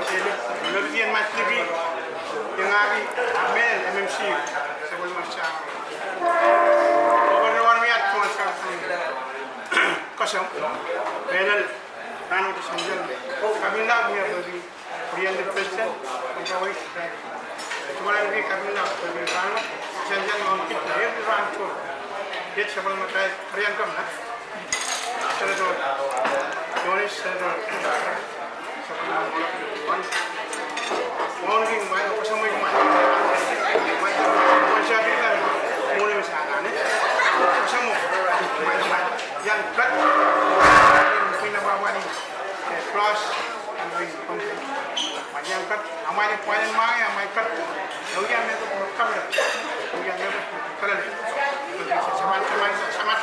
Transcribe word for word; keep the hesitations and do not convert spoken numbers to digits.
Lolidien Masliki, iangahki mehlel M M C, sapwellime sang. Open rawan wiat tuan sang. Koasoia, mehlel, rahn wet sansan. Kapinga mie pwehki Oriental President, Kawei. Tuan pwehki kapinga pwehki rahn wet sansan, ong kit eri rahn tuan. Iet sapwellime tai, Oriental Governor. Senator Jones, Senator, Senator King, mai, koasoia mai, mai, koasoia mai, iang kat, pina pahpwani, eh, cross, mai, iang kat, amwail pwalen mai, amwail kat, oh iang kat, oh iang kat, samat, samat, samat.